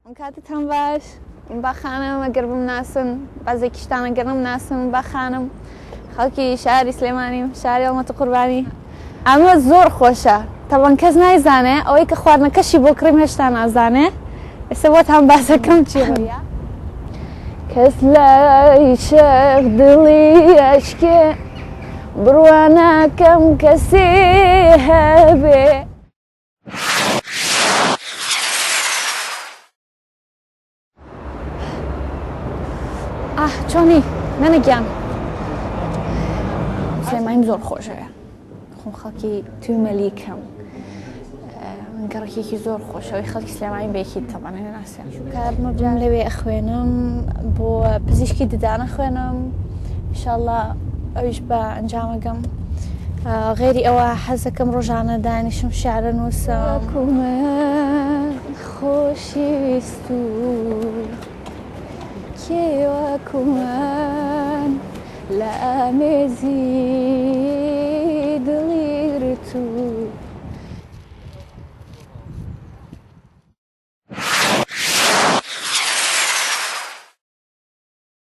ئەم کاتتان باش با خانم ئەگەر بمناسن بەزێکیشتان ئەگەر نەمناسن با خانم خەڵکی شاری سلێمانیم شاری هەڵمەت قوربانی ئەمە زۆر خۆشە تەبەن کەس نایزانێ ئەوەی کە خواردنەکەشی بۆ کڕیم هێشتا نازانێ ئێستا بۆتان باسەکەم چی ڕوویە کەس لای شێخ دڵی ئەشکێ بڕوا ناکەم کەسێ هەبێ. ئاه چۆنی نەنە گیان سلێمانیم زۆر خۆشەوێ خۆم خەڵکی توی مەلیکەم من گەڕەکێکی زۆر خۆشەوەی خەڵکی سلێمانی بێکی تەبانە ناسیان کارمەجان لەوێ ئەخوێنم بۆ پزیشکی ددانە خوێنم ئینشاءاللە ئەویش بە ئەنجامەگەم غێری ئەوە حەزەکەم ڕۆژانە دانیشم شعرە نووسم خۆشی ویست و کێ وەکو من لە ئامێزی دڵی گرت و.